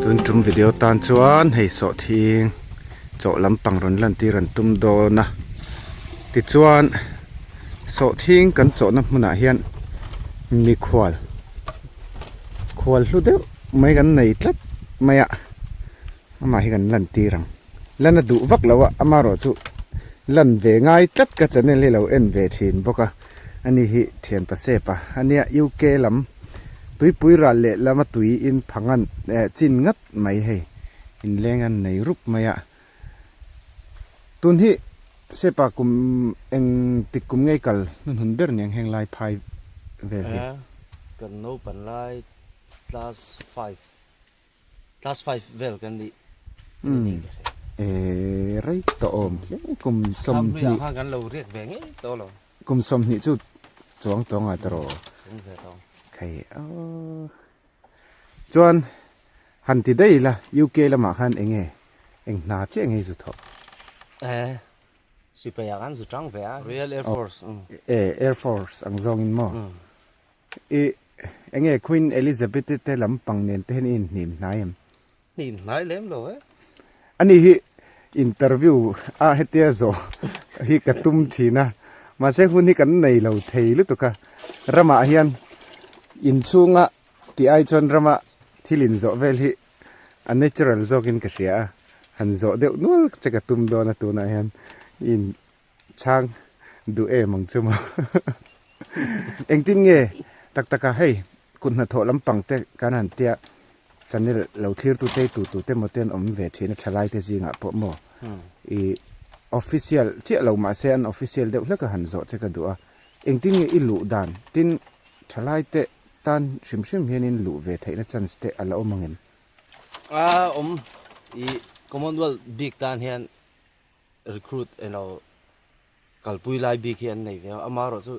Tun tum video tan chuan hei sawhthing chawh lampang rawn lantir an tum dawn a tichuan sawhthing kan chawhna hmunah hian mikhual khual hlu deuh mai kan nei tlat mai a amah hi kan lantir ang lan a duh vak lo a amaherawhchu lan ve ngai tlat ka channel hi lo en ve thin bawk a. Ani hi thian pa sep a, ania UK lam tuipui ral leh lama tui in phangan eh chin ngat mai hei inleng an nei rup mai a. Tun hi sepa kum eng tik kum ngei kal hnuhnun ber niang heng lai phai vel hi. Kan naupan lai class five Class 5 vel kan nih. Umm eh rei tawh awm hle kum 20 khan kan lo riak ve ngei tawh lo. Kum 20 chu chuang tawng a tawh. Chuang ve tawh. Khai aw. Chuan han ti daih ila UK lamah khan enge eng hna chiah ngei zu thawh. Eh sipai ah khan zu tang ve a Royal Air Force. Eh Air Force ang zawngin maw. I enge Queen Elizabeth te lampang nen te hian i inhnim hnai em? Hnim hnai lem lo e. Ani hi interview a hetia zawh hi ka tum thin a, mahse hun hi kan nei lo thei lutuk a, ramah hian inchhunga tih ai chuan rama thil inzawh vel hi a natural zawkin ka hria a, han zawh deuh nual che ka tum dawn a tunah hian in Chhang duh em ang chu maw. Engtin nge tak taka hei kut hnathawh lampang te kan han tia channel lo thlir tu te tu tu te maw te an awm ve thin a thalai te zingah pawh maw i official chiah lo mahse an official deuh hlek a han zawh che ka duh a engtin nge i luh dan tin thalai te tan hrim hrim hianin luh ve theihna chance te a la awm ang em? A awm i Commonwealth bik tan hian recruit elo kalpui lai bik hi an nei ve a amaherawh chu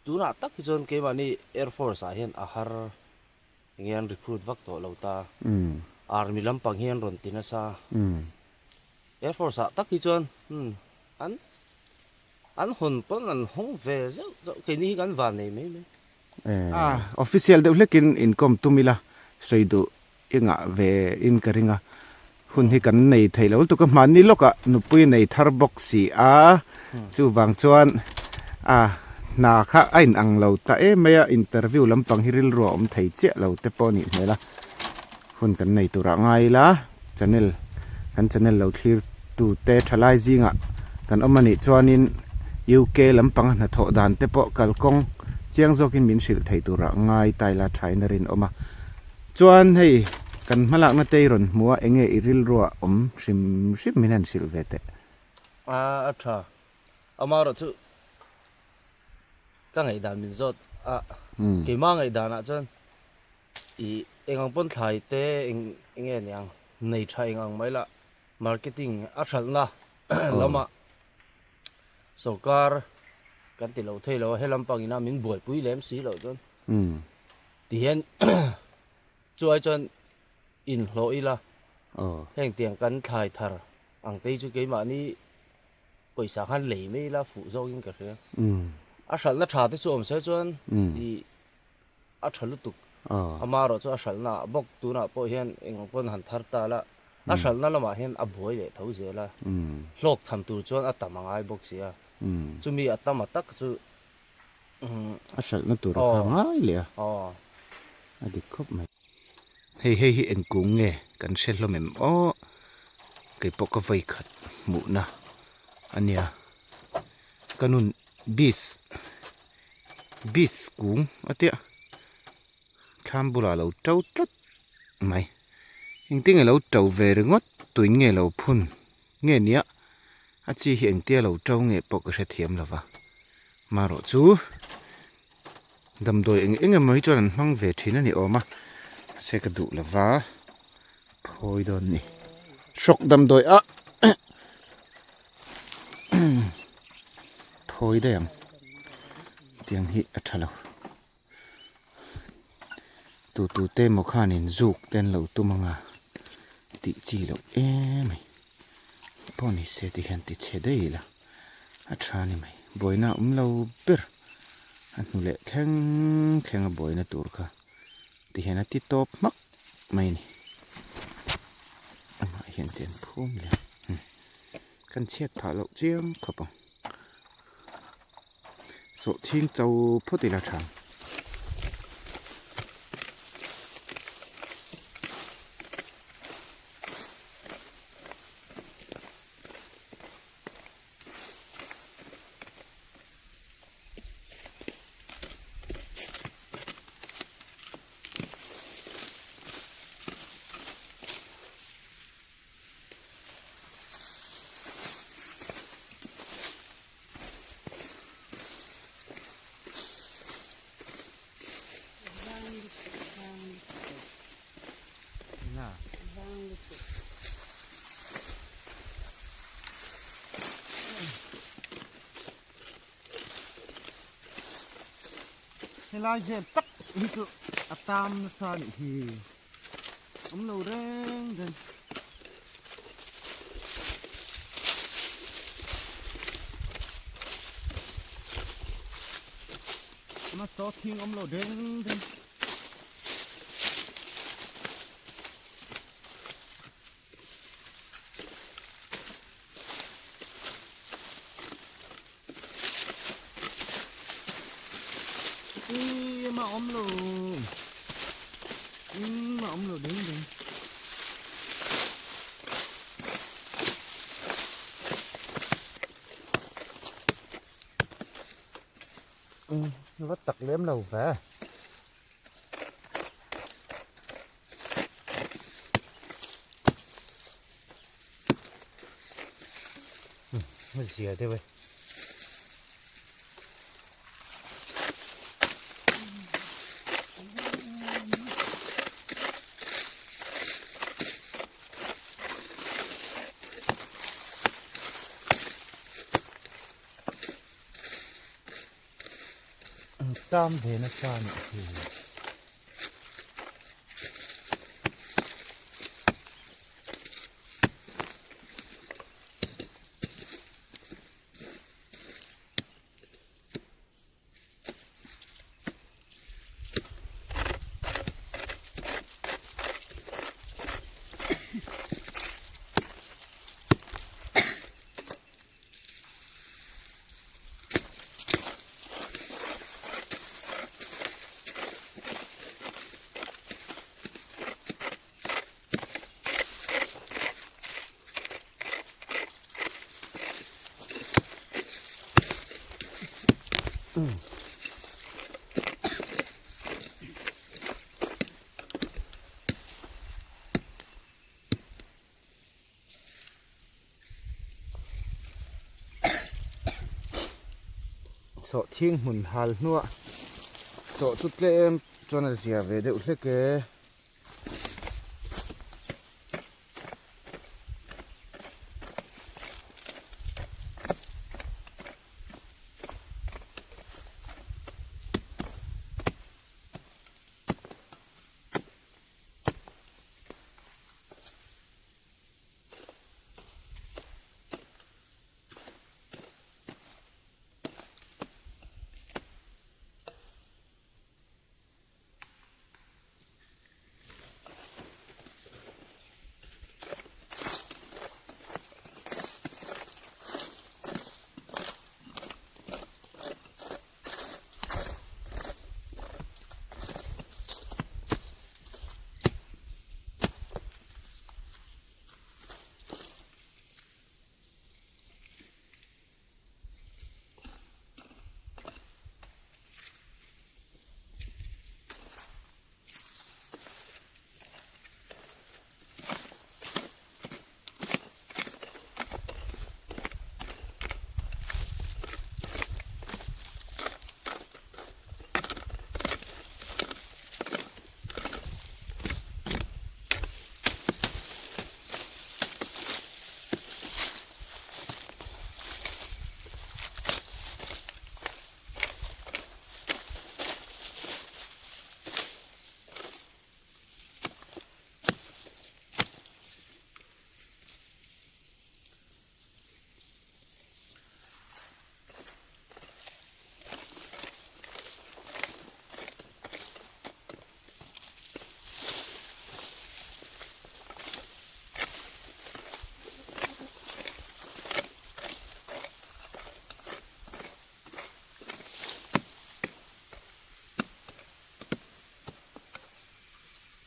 tunah tak hi chuan keimahni air force ah hian a har enge an recruit vak tawh lo ta army lampang hi an rawn ti nasa air force ah tak hi chuan an an hawn pawn an hawng ve zeuh zeuh keini hi kan van nei mai mai. Official deuh hlekin inkawm tum ila sawi duh I ngah ve in ka ring a, hun hi kan nei thei lo lutuk a, hmanni lawkah nupui nei thar bawk si a, chuvang chuan a hna kha a in ang lo ta em mai a, interview lampang hi rilru a awm thei chiah lo te pawh a nih hmel a, hun kan nei turah ngai ila channel kan channel lo thlir tu te thalai zingah kan awm a nih chuanin UK lampang a hnathawh dan te pawh kalkawng chiang zawkin min hrilh thei turah ngai ta ila thain a rinawm a. Chuan hei kan hmalakna te i rawn hmu a, enge i rilrua awm hrim hrim min han hrilh ve teh. A a tha. Amaherawh chu ka ngaihdan min zawt a, keimah ngaihdanah chuan i eng ang pawn thlai te eng enge niang nei tha eng ang mai lah marketing a hralhna lamah sawrkar kan ti lo thei lo a, he lampang ina min buaipui lem si loh chuan. Ti hian chu ai chuan inhlawh ila heng tiang kan thlai thar ang te hi chu keimahni pawisa khan lei mai ila fuh zawkin ka hria. A hralhna tha te chu awm se chuan i a tha lutuk. Amaherawh chu a hralhna ah bawk tunah pawh hian eng ang pawn han thar ta la, a hralhna lamah hian a buai leh tho zel a, hlawk tham tur chuan a tam a ngai bawk si a, chumi a tam a tak chu A hralhna tur a kha ngai leh a, a dik khawp mai. Hei hei hi eng kung nge kan hre hlawm em aw, kei pawh ka vawi khat hmuhna a nia, ka nun bis bis kung a tia thlam bulah a lo to tlat mai, engtin nge lo to ve ringawt tuin nge lo phun nge nia a chi hi engtia lo to nge pawh ka hrethiam lo va, marawh chu. Damdawi eng eng emaw hi chuan an hmang ve thin a ni awm a, mahse ka duh lo va, phawi dawn ni. Hrawk damdawi a phawi daih ang, tiang hi a tha lo. Tu tu te emaw khanin zuk te an lo tum ang a, tih chi loh em mai. Pawh ni se ti hian ti chhe daih ila. A tha ni mai. Buaina a awm lo ber. A hnu leh thleng thleng a buaina tur kha ti hian a ti tawp hmak mai a ni. Amah hian ti an phum leh a. Kan chhiat phah loh chiang khawp ang. Sawhthing cho phawt ila tha. Helai vel tak hi chu a tam nasa a nih hi awm lo reng reng. Ama saw thing awm lo reng reng. Ih, mà ôm luôn. Mà ôm luôn đứng đi. Ừ, nó tặc lem lâu về. Nó xìa thế vậy. Tam ve nasa a nih hi. Sawhthing hmun hal hnuah sawh chu tlem chuan a zia ve deuh hlek e.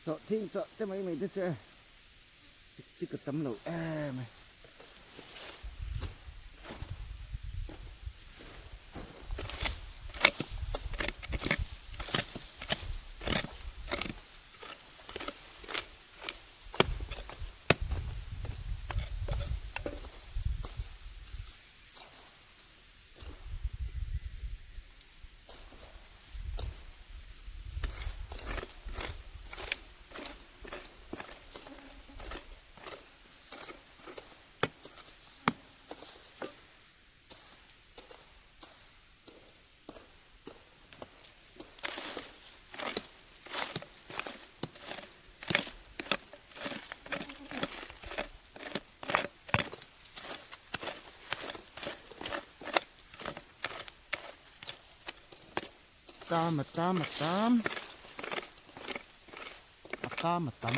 Sawhthing chawh te mai mai te chu e tik tik a tam lo em e. Tam a tam a tam a tam a tam.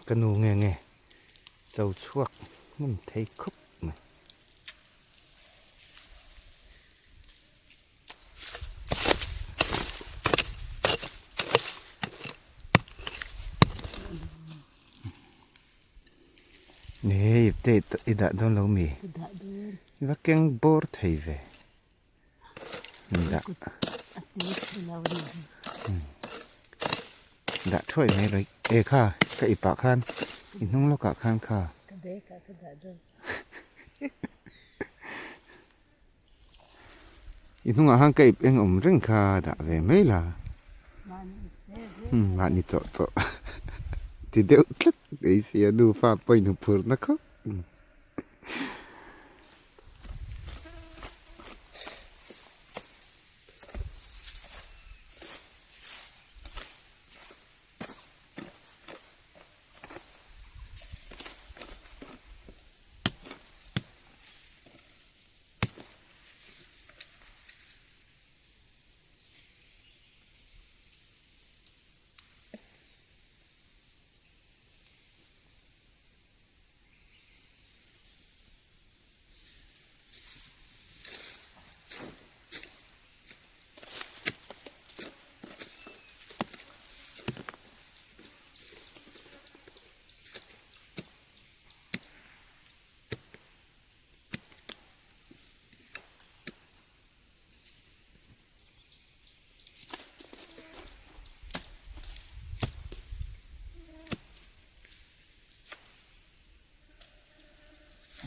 Ka nu nge nge cho chhuak hmun thei khawp mai. Hei ipte i dah dawn lo mi? Dah dawn. I va keng bawr thei ve. Dah. A te thei lo ni. Dah thuai mai lo. E kha ka ipah khan i hnung lawkah khan kha. Ka bag ah ka dah dawn. I hnungah khan ka ip eng awm reng kha dah ve mai la. Mahni chawh chawh ti deuh tlat ei sia nufa pawhin huphurna khawp.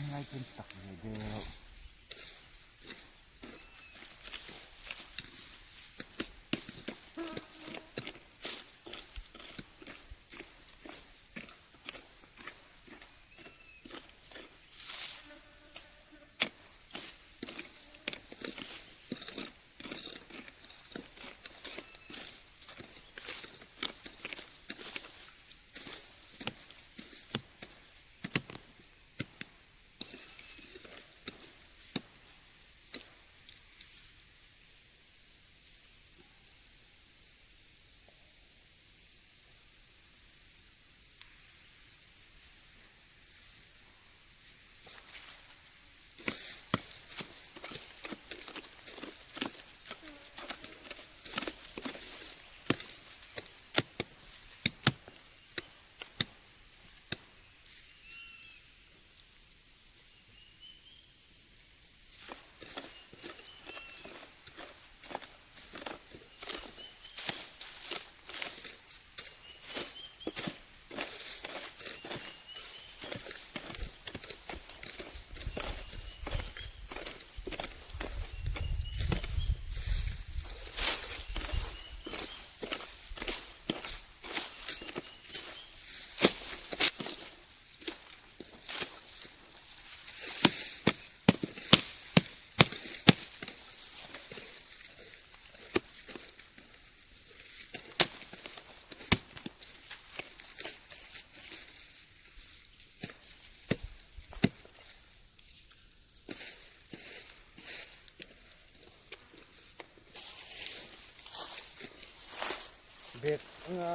Ngai chen tak ve deuh. Bag anga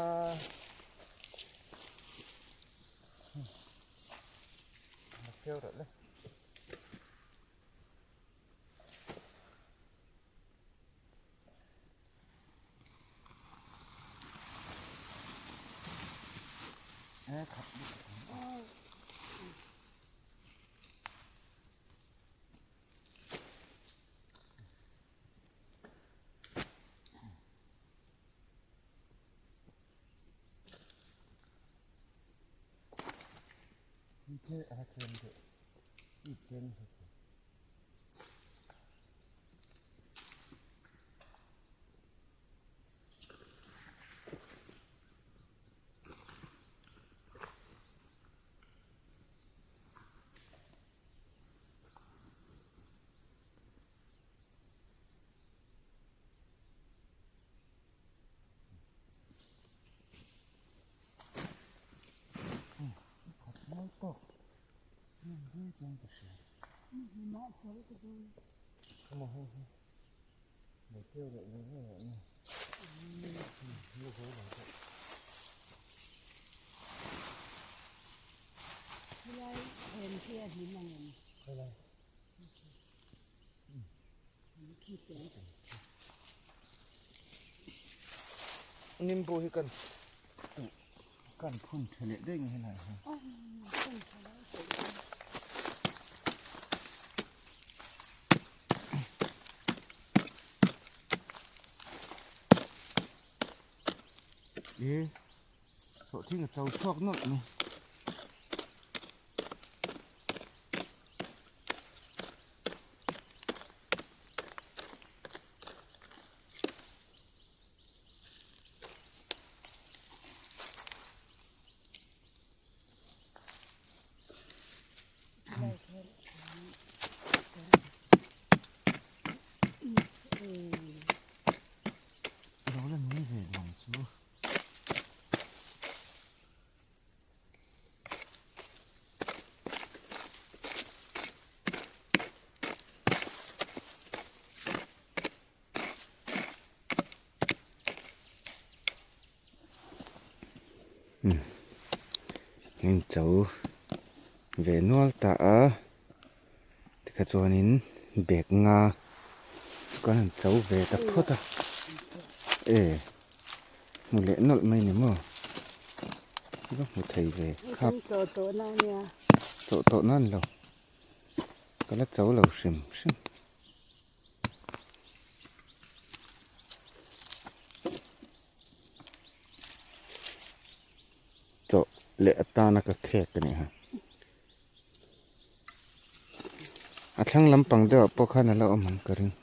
la rawh le. Nimbu hi kan kan phun tha leh daih nge helai hian. E sawhthing a cho chhuak nawlh mai. Lo la nui ve ang chu. Heng cho ve nual ta a tikha chuanin bag nga kan han cho ve ta phawt a e hmu leh nawlh mai ni maw ila hmu thei ve khap chawh tawh nan lo ka la cho lo hrim hrim. Chawh leh atana ka khek a nih ha. A thlang lampang deuh ah pawh khan a la awm ang ka ring.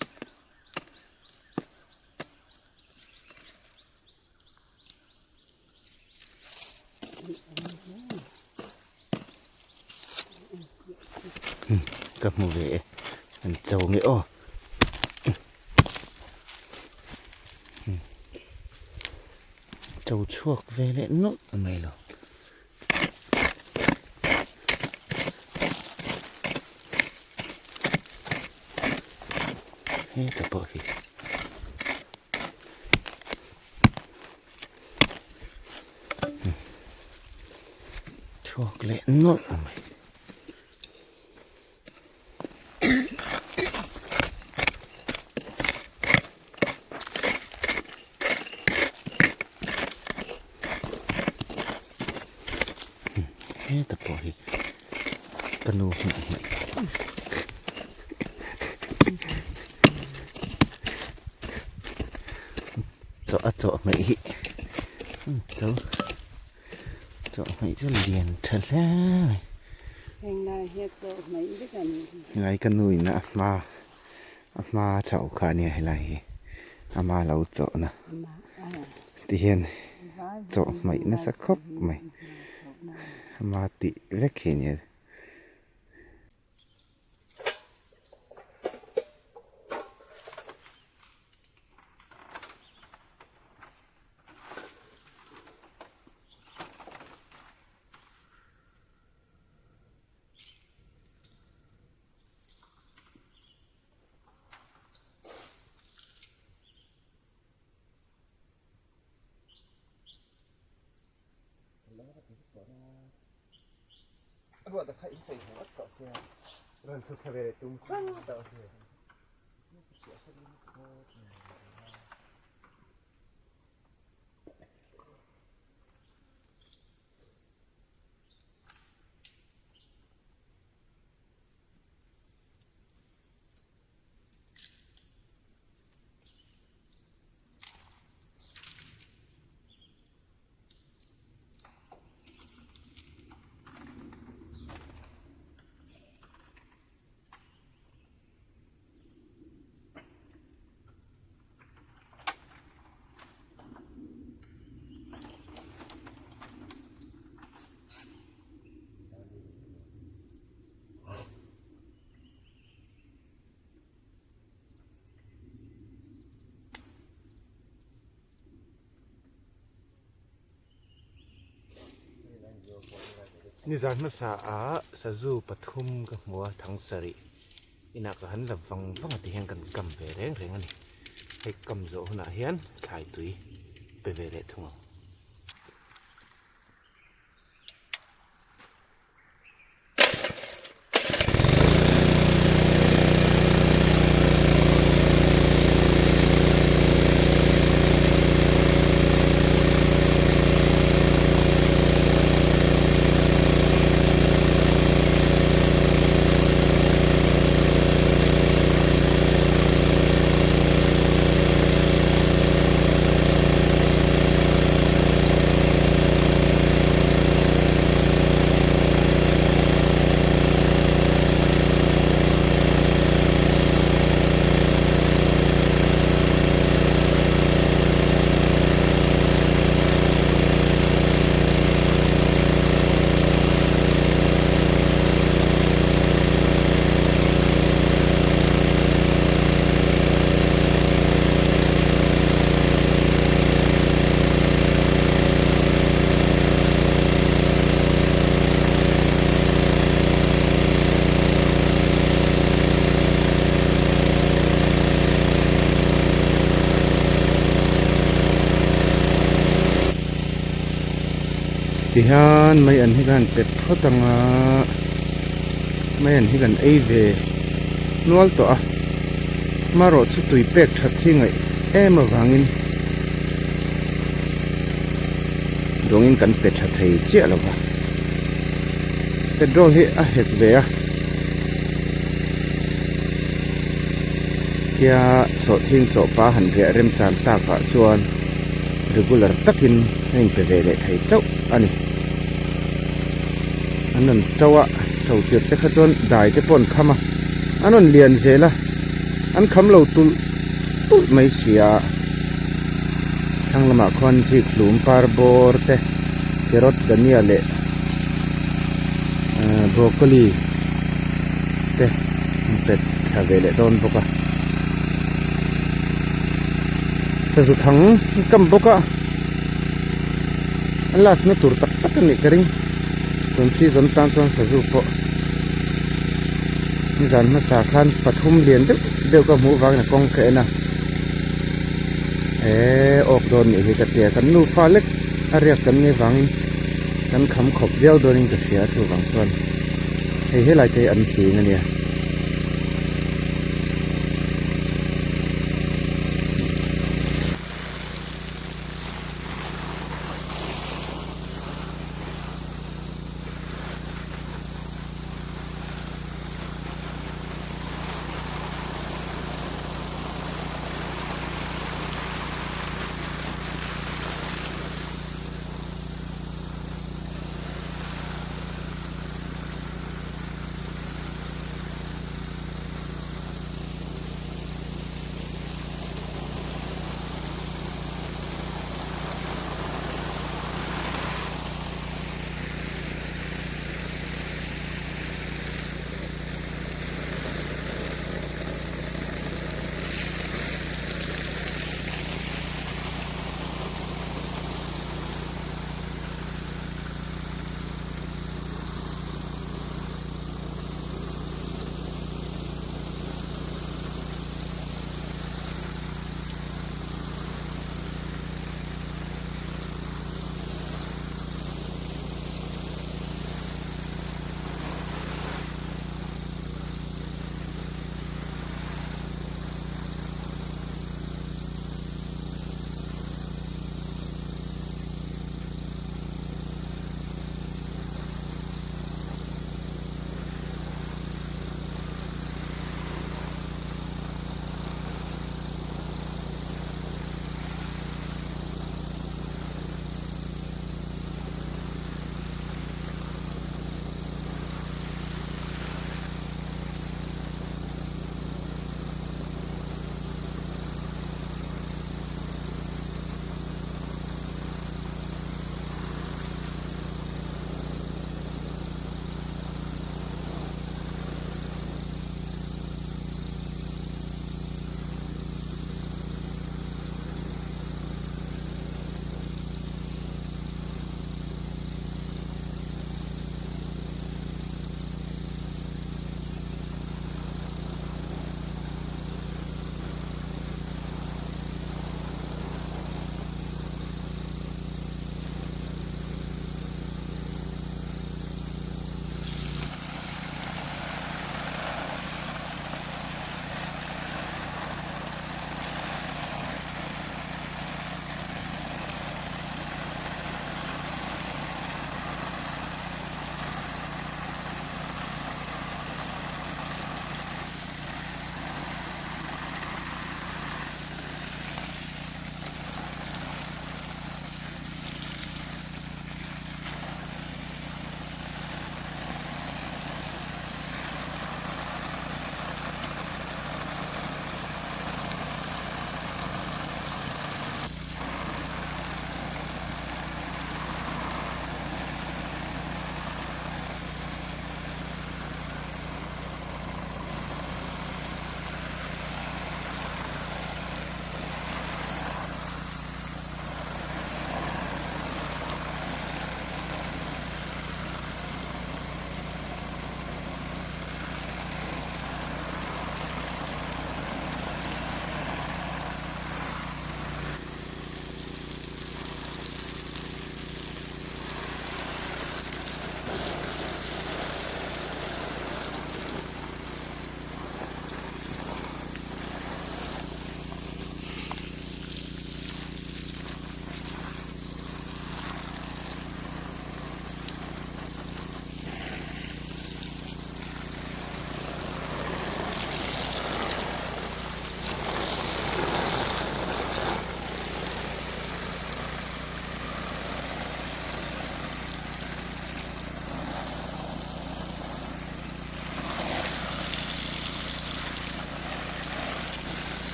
Ka hmu ve e an cho nge aw cho chhuak ve leh nawlh mai lo. Heta pawh hi. Chhuak leh nawlh mai. Heta pawh hi ka nu hmuh hmaih. Chaw a chawh hmaih hi chaw chawh hmaih chu lian tha hle mai. Englai hian chawh hmaih vek a nih hi. Helai ka nu in a hma a hma chauh kha a nia helai hi a hma lo chawh na ti hian chawh hmaih nasa khawp mai a hma tih vek hi a nia. Ruata kha in sawi hmu vat tawh sia. Rawn chhuk thla ve leh tum khan tawh sia. Nizan hmasa ah sazu pathum ka hmu a thang sarih inah ka han la vang vang a ti hian kan kam ve reng reng a ni hei kam zawh hunah hian thlai tui pe ve leh thung ang. Tihian mai an hi khan pet phawt ang a mai an hi kan ei ve nual tawh a marawh chu tui pek that hi ngaih em avangin dawngin kan pe tha thei chiah lo va petrol hi a hek ve a tia chawhthing chawhpa han riah rem chan takah chuan regular takin a inpe ve leh thei chauh a ni an rawn to a to tirh te kha chuan dai te pawh an kham a an rawn lian zel a an kham lo tulh tulh mai si a thlang lamah khuan zik hlum par bawr te carrot dania leh ahh broccoli te an pet thla ve leh dawn bawk a sazu thang an kam bawk a an last na tur tak tak a nih ka ring tun season tan chuan sazu pawh nizan hmasa khan pathum lian deuh deuh ka hmuh vangin a kawng ka en a eee awk dawn nih hi ka tia kan nufa lek a riak kan nih vangin kan kham khawp viau dawnin ka hria chuvang chuan hei helai te hi an hling a nia.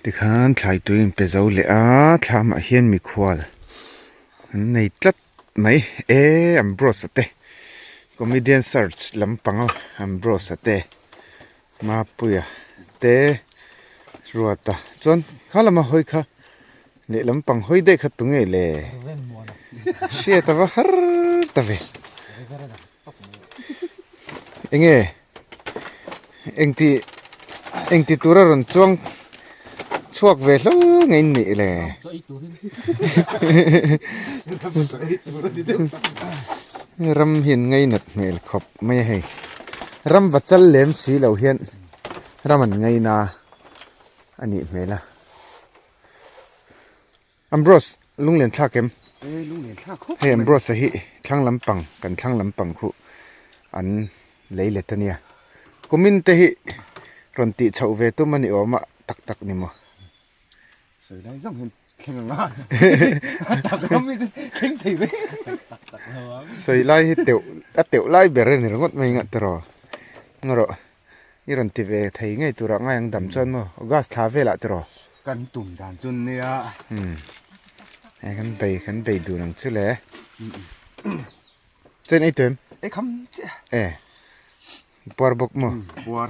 Tikhan thlai tui in pe zo leh a thlamah hian mikhual an nei tlat mai e Ambrose a te comedian search lampang a Ambrose a te Mapuia te Ruata chuan kha lama hawi kha lehlam pang hawi daih kha tunge le hriat a va har ta ve. Enge engti engti tura rawn chuang chhuak ve hlo nge in nih le ram hian ngainat hmel khawp mai a hei ram va chal lem si lo hian ram an ngaina a nih hmel a. Ambrose lunglen thlak em? Hei Ambrose a hi thlang lampang kan thlang lampang khu an lei let a nia. Kumin te hi rawn tih chhoh ve tum a ni awm a tak tak ni maw? Sawi lai zawng hian thleng ang a tak ram hi chu thleng thei ve tak tak lo ang. Sawi lai hi teuh a teuh lai ber a ni ringawt mai ngah tiraw ngarawh i rawn ti ve thei ngei turah ngai ang dam chuan maw August thla velah tiraw? Kan tum dan chu nia. Umm hei kan bei kan bei dun ang chu le. Chuan ei tuam? Ei kham chiah. E puar bawk maw? Umm puar.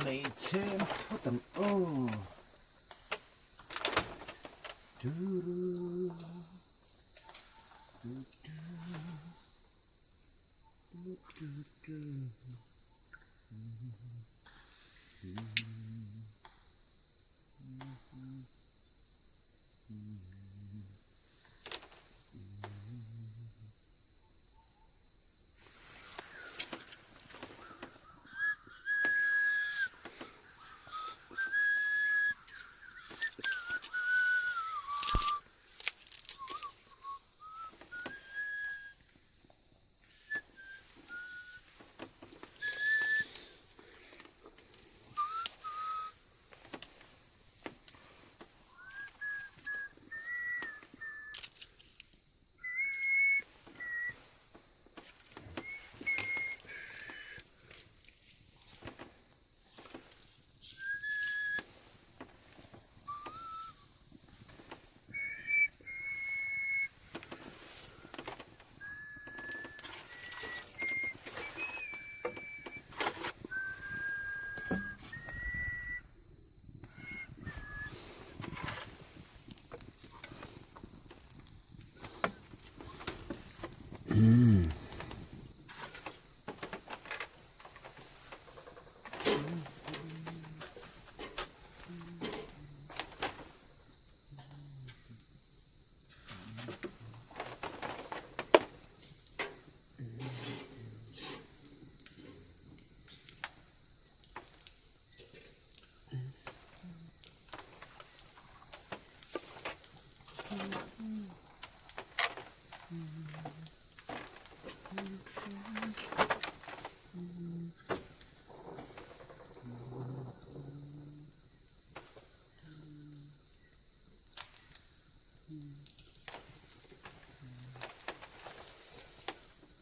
Nei chhem phawt ang aw. Turu tu tu.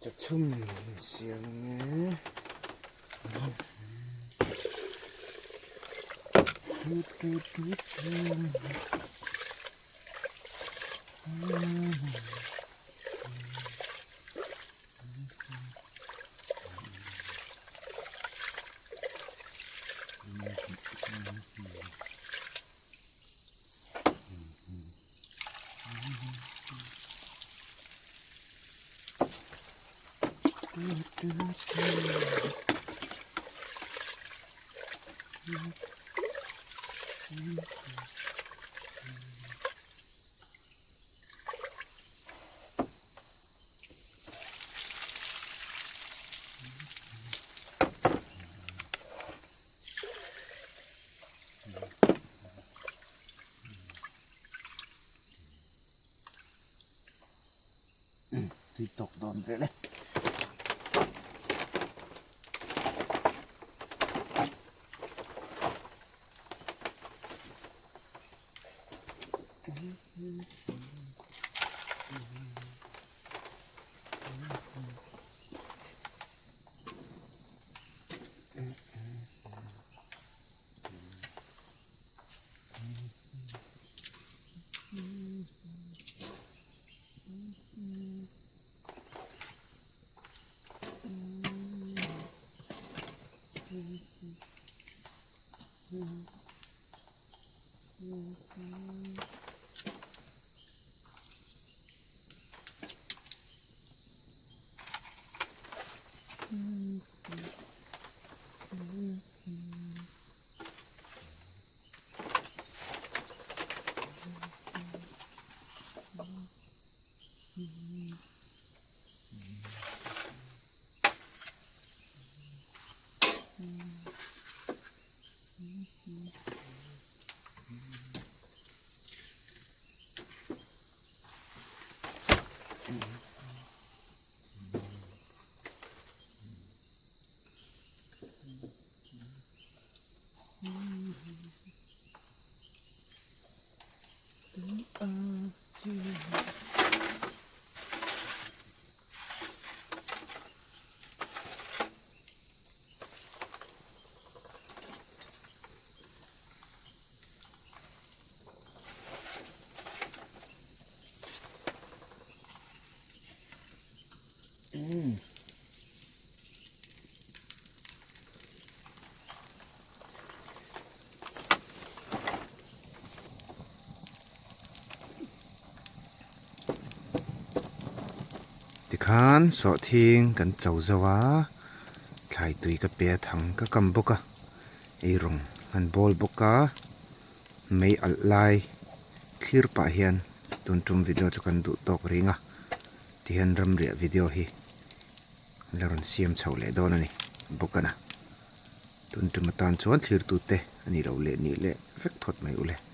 Chachhum siam nge tu tu tu tu. Tui tawk dawn vel e. Tikhan sawhthing kan cho zo a, thlai tui ka pe a thang ka kam bawk a, eirawng an bawl bawk a, mei alh lai thlir pah hian tun tum video chu kan duh tawk ring a, tihian ramriah video hi la rawn siam chho leh dawn a ni bawk a na. Tun tum atan chuan thlir tute a nih loh leh nih leh vek phawt mai ule.